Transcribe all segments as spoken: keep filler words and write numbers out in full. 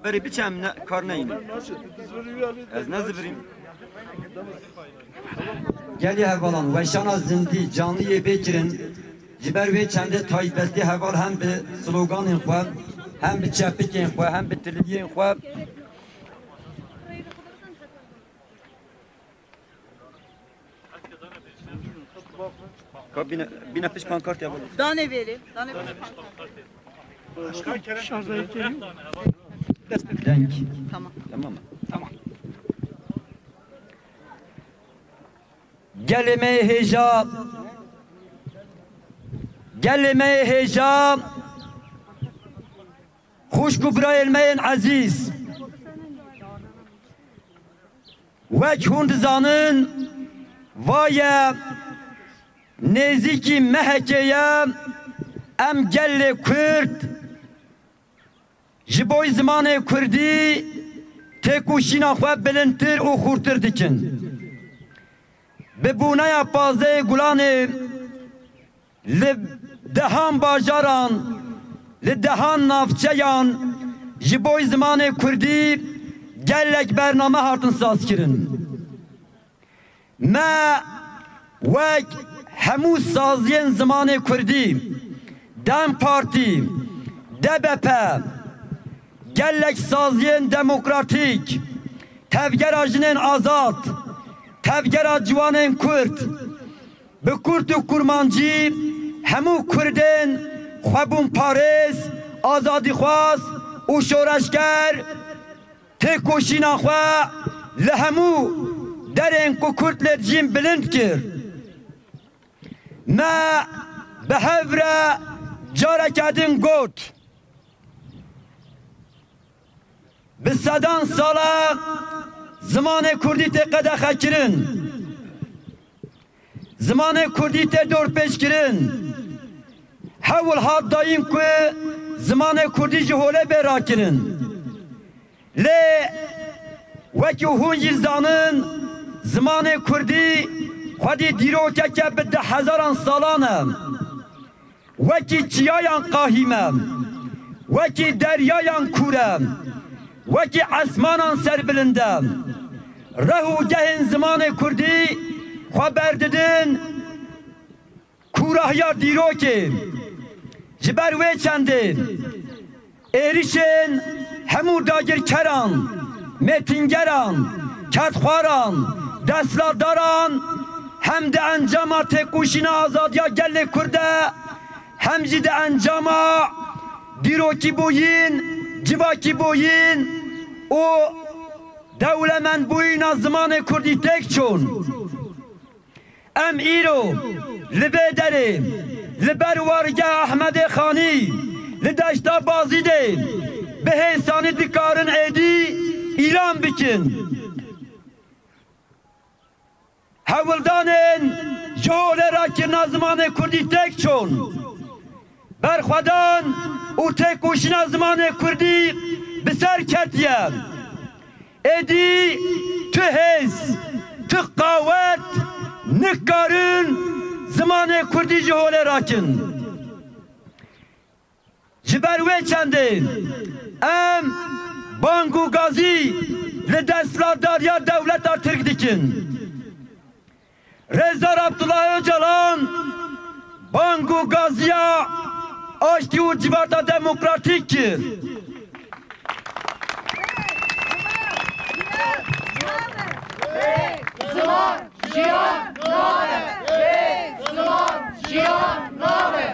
Berê biçe em ne, kar neyne. Ez ne zivirîm. Gelî hevalan, weşana zindî, canlî yê bê kirin, ji ber wê çendê taybetî heval hem bi sloganên xwe, hem bi çepikên xwe, hem bi tiliviyên xwe. Ka bîne, bîne piş pankartê heval. Danê vêrê, danê piş pankartê. Deng. Tamam. Tamam mı? Tamam. Gelê me yê hêja, gelê me yê hêja, xwişk û birayên me yên ezîz. Wek hûn dizanin, va ye nêzîkî mehekê ye, em gelê Kurd ji bo zimanê Kurdî têkoşîna xwe bilindtir û xurtir dikin. Bi bûneya pazdehê Gulanê li dehan bajaran, li dehan navçeyan ji bo zimanê Kurdî gelek bername hatin sazkirin. Me wek hemû saziyên zimanê Kurdî, DEM Partî, DBP, gelek saziyên demokratîk, Tevgera Jinên Azad, Tevgera Ciwanên Kurd, bi kurt û kurmancî hemû Kurdên xwebûnparêz, azadîxwaz û şoreşger têkoşîna xwe li hemû derên ku Kurd lê dijîn bilind kir. Me bi hev re careke din got, bi sedan sal e zimanê Kurdî tê qedexekirin. Zimanê Kurdî tê dorpêçkirin. Hewl hat dayîn ku zimanê Kurdî ji holê bê rakirin. Lê wekî hûn jî zanin, zimanê Kurdî xwedî dîrokeke bi dehhezaran salan e. Wekî çiyayan qahîm e, wekî deryayan kûr e, wekî esmanan serbilind e. Reh û gehên zimanê Kurdî xwe berdidin kûrahiya dîrokê. Ji ber wê çendê êrişên hemû dagirkeran, mêtingeran, kedxwaran, desthilatdaran hem di encama têkoşîna azadiya gelê Kurd de, hem jî di encama dîrokîbûyîn, civakîbûyîn û dewlemendbûyîna zimanê Kurdî têk çûn. Em îro li vê derê li ber wargeha Ehmedê Xanî li Deşta Bazîdê bi hêsanî dikarin êdî îlan bikin. Hewldanên ji holê rakirina zimanê Kurdî têk çûn. Berxwedan û têkoşîna zimanê Kurdî bi ser ketiye. Êdî tu hêz, tu qawet nikarin zimanê Kurdî ji holê rakin. Ji ber wê çendê em bang û gazî li desthilatdariya dewleta Tirk dikin. Rêzdar Abdullah Ocalan bang û gaziya aştî û civata demokratîk kir. Ziman jiyan nabe. Ziman jiyan nabe.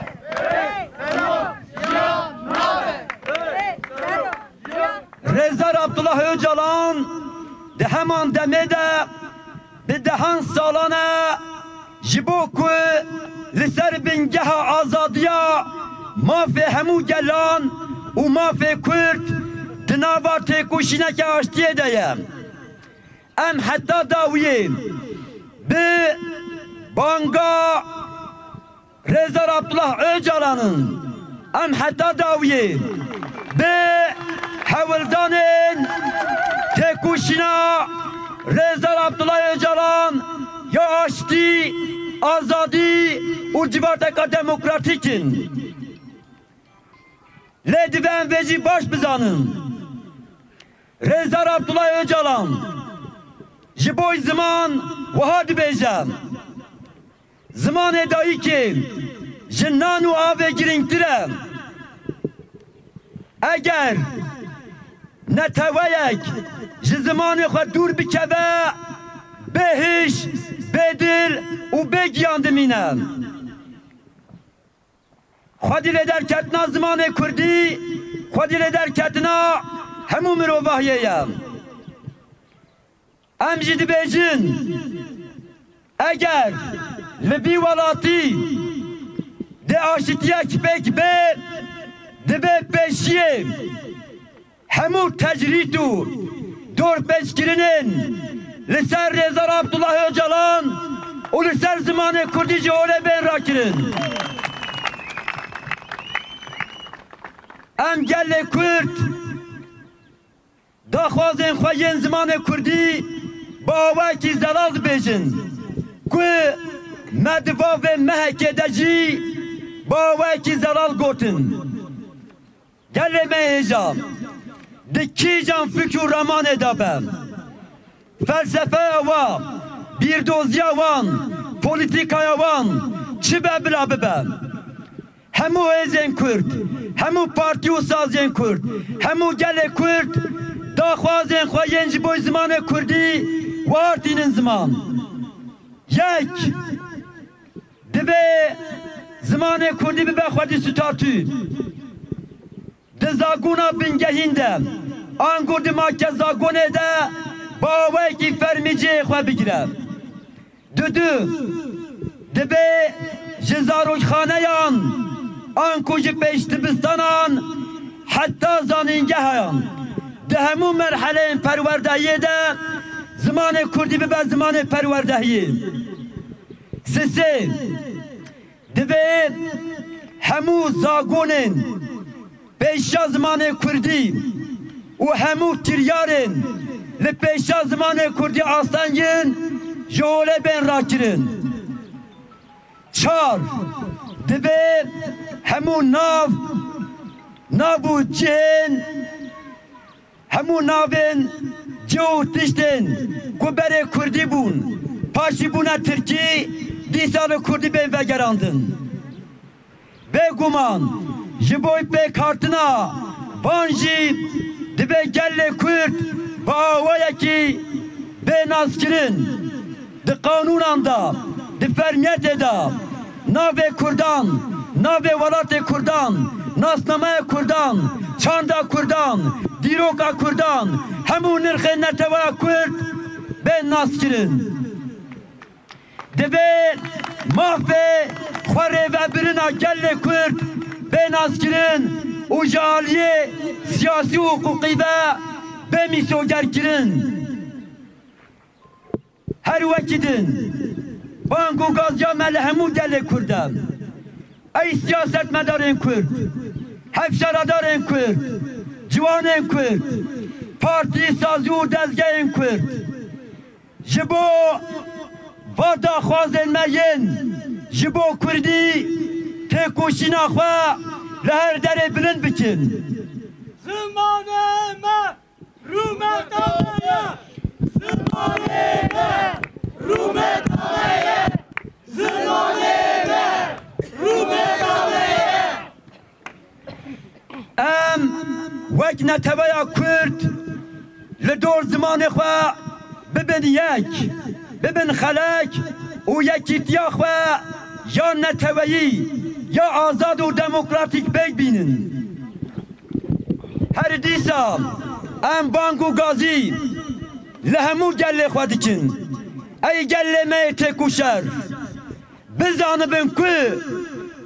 Ziman jiyan nabe. Rêzdar Abdullah Ocalan di heman demê de bi dehan salan e ji bo ku li ser bingeha azadiya mafê hemû gelan û mafê Kurd di nava têkoşîneke aştiyê de ye. Em heta dawiyê bi banga Rêzdar Abdullah Ocalan in. Em heta dawiyê bi hewldanên têkoşîna Rêzdar Abdullah Ocalan ya aştî, azadî û civateka demokratîk in. Lê divê em vê jî baş bizanin. Rêzdar Abdullah Ocalan ji bo ziman wiha dibêje, zimanê dayikê ji nan û avê girîngtir e. Eger neteweyek ji zimanê xwe dûr bikeve, bê hiş, bê dil û bê giyan dimîne. Xwedî lê derketina zimanê kurdî, xwedî lê derketina hemû mirovahiyê ye. Em jî dibêjin, eger li vî welatî dê aşitiyek pêk bê, divê pêşiyê hemû tecrîd û dorpêçkirinên li ser Rêzdar Abdullah Ocalan û li ser zimanê kurdî ji holê bên rakirin. Em gelê Kurd daxwazên xwe yên zimanê kurdî bi awayekî zelal dibêjin ku me di vavê mehekê de jî bi awayekî zelal gotin. Gelê me hêja di kîjan fikr û ramanê de be, felsefeya wa, bîrdoziya wan, polîtîkaya wan çi be bila bibe, hemû hêzên Kurd, hemû partî û saziyên Kurd, hemû gelê Kurd daxwazên xwe yên ji bo zimanê Kurdî wiha tînin ziman. Yek, divê zimanê Kurdî bibe xwedî statû. Di zagona bingehîn de, ango di makezagonê de bi awayekî fermî cihê xwe bigire. Dudu, divê ji zarokxaneyan anku ji pêşdibistanan heta zanîngehan di hemû merheleyên perwerdehiyê de zimanê Kurdî bibe zimanê perwerdehiyê. Sisê, divê hemû zagonên pêşiya zimanê Kurdî û hemû kiryarên li pêşiya zimanê Kurdî astengin ji holê bên rakirin. Çar, divê hemû nav, nav û cihên Hemû navên cih û tiştên ku berê kurdî bûn, paşî bûne tirkî, dîsa li kurdî bên vegerandin. Bêguman ji bo pêkhatina van jî divê gelê Kurd bi awayekî bê naskirin. Di qanûnan de, di fermiyetê de, navê Kurdan, navê welatê Kurdan, nasnameya Kurdan, çanda Kurdan, dîroka Kurdan, hemû nirxên neteweya Kurd bên naskirin. Divê mafê xwerêvebirina gelê Kurd bê naskirin û ji aliyê siyasî û hiqûqî ve bê mîsogerkirin. Her wekî din, bang û gaziya me li hemû gelê Kurd e. Ey siyasetmedarên Kurd, hevşaredarên Kurd, ciwanên Kurd, partî, sazî û dezgehên Kurd, ji bo va daxwazên me yên ji bo Kurdî têkoşîna xwe li her derê bilind bikin. Zimanê me Rûmeta me ye! Zimanê me rûmeta me ye! Zimanê me rûmeta me ye! Em wek neteweya Kurd li dor zimanê xwe bibin yek, bibin xelek û yekîtiya xwe ya neteweyî, ya azad û demokratîk pêk bînin. Her dîsa em bang û gazî li hemû gelê xwe dikin. Ey gelê me yê têkoşer, bizanibin ku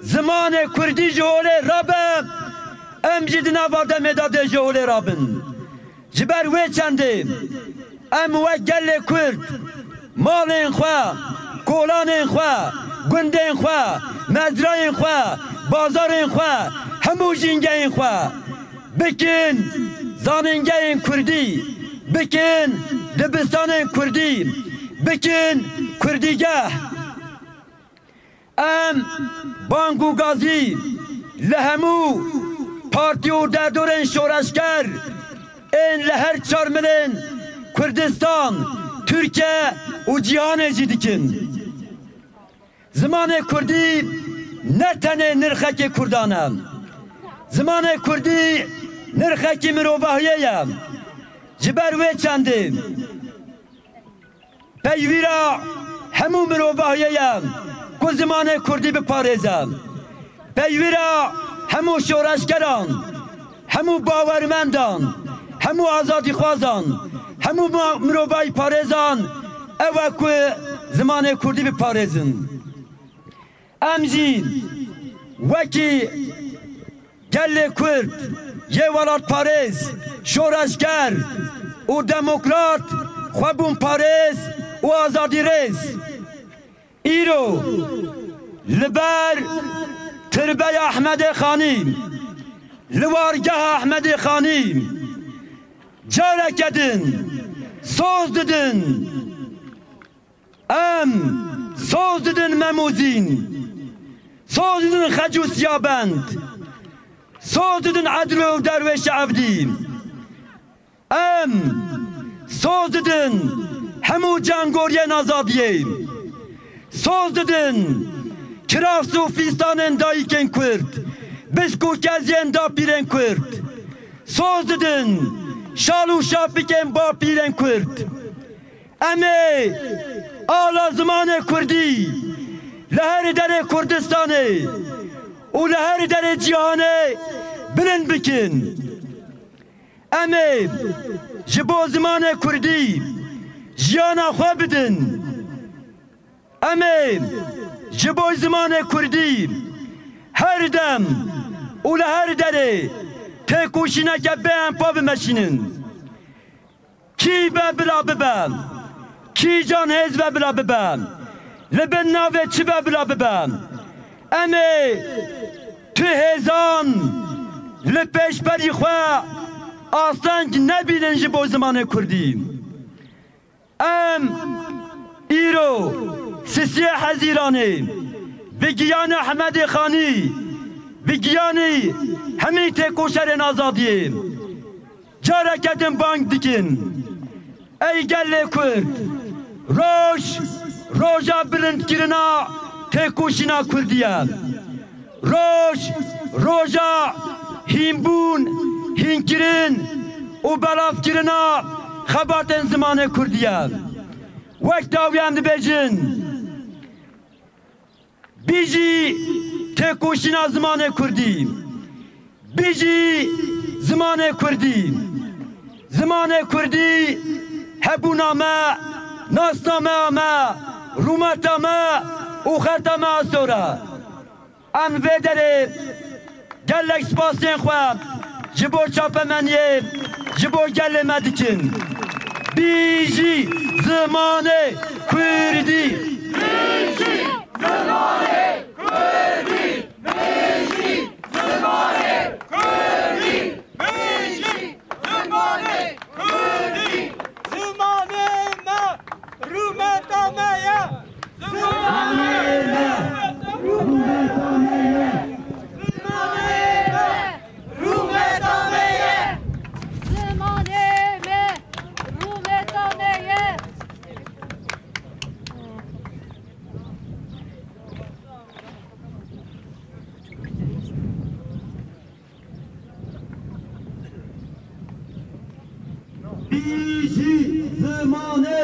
zimanê kurdî ji holê rabe, em jî di nava demê de dê ji holê rabin. Ji ber wê çendê em wek gelê Kurd malên xwe, kolanên xwe, gundên xwe, mezrayên xwe, bazarên xwe, hemû jîngehên xwe bikin zanîngehên Kurdî, bikin dibistanên Kurdî, bikin Kurdîgeh. Em bang û gazî li hemû partî û derdorên şoreşger ên li her çar milên Kurdistan, Tirkiye û cîhanê jî dikin. Zimanê kurdî ne tenê nirxekê kurdan e. Zimanê kurdî nirxekî mirovahiyê ye. Ji ber wê çendê peywîra hemû mirovahiyê ye ku zimanê kurdî biparêze. Peywîra hemû şoreşgeran, hemû bawermendan, hemû azadîxwazan, hemû ma-, mirovahîparêzan ew e ku zimanê kurdî biparêzin. Em jî wekî gelê Kurd yê welatparêz, şoreşger û demokrat, xwebûnparêz û azadîrêz, îro li ber tirbeya Ehmedê Xanî, li wargeha Ehmedê Xanî careke din soz didin. Em soz didin Mem û Zîn, soz didin Xec û Siyabend, soz didin Edlo û Derwêşê Evdî. Em soz didin hemû cangoriyên azadiyê. Soz didin kiravs û fîstanên dayikên Kurd, bişk û keziyên dapîrên Kurd. Soz didin şal û şapikên bapîrên Kurd. Em ê ala zimanê kurdî li her derê Kurdistanê û li her derê cîhanê bilind bikin. Em ê ji bo zimanê kurdî jiyana xwe bidin. Em ê ji bo zimanê kurdî her dem û li her derê têkoşîneke bêhempa bimeşînin. Kî be bila bibe, kî can hêz be bila bibe, li bin navê çi be bila bibe, em ê tu hêzan li pêşberî xwe asteng nebînin ji bo zimanê kurdî. Em îro sisiyê Hezîranê bi giyanê Ehmedê Xanî, bi giyanî hemî têkoşerên azadiyê careke din bang dikin. Ey gelê Kurd, roj, roja bilindkirina têkoşîna Kurdî ye. Roj, roja hînbûn, hînkirin û belavkirina xebatên zimanê Kurdî ye. Wek dawî em dibêjin, Bijî têkoşîna zimanê kurdî. Bijî zimanê kurdî. Zimanê kurdî hebûna me, nasnameya me, rûmeta me û xerta me asor e. Em vê derê gelek spasiyên xwe ji bo çapemeniyê, ji bo gelê me dikin. Bijî zimanê kurdî! Bijî zimanê kurdî! Bijî zimanê kurdî! Bijî zimanê kurdî! Zimanê me rûmeta me ye! Zimanê me rûmeta me ye! Zimanê me rûmeta me ye! Zimanê me rûmeta me ye! Bijî zimanê!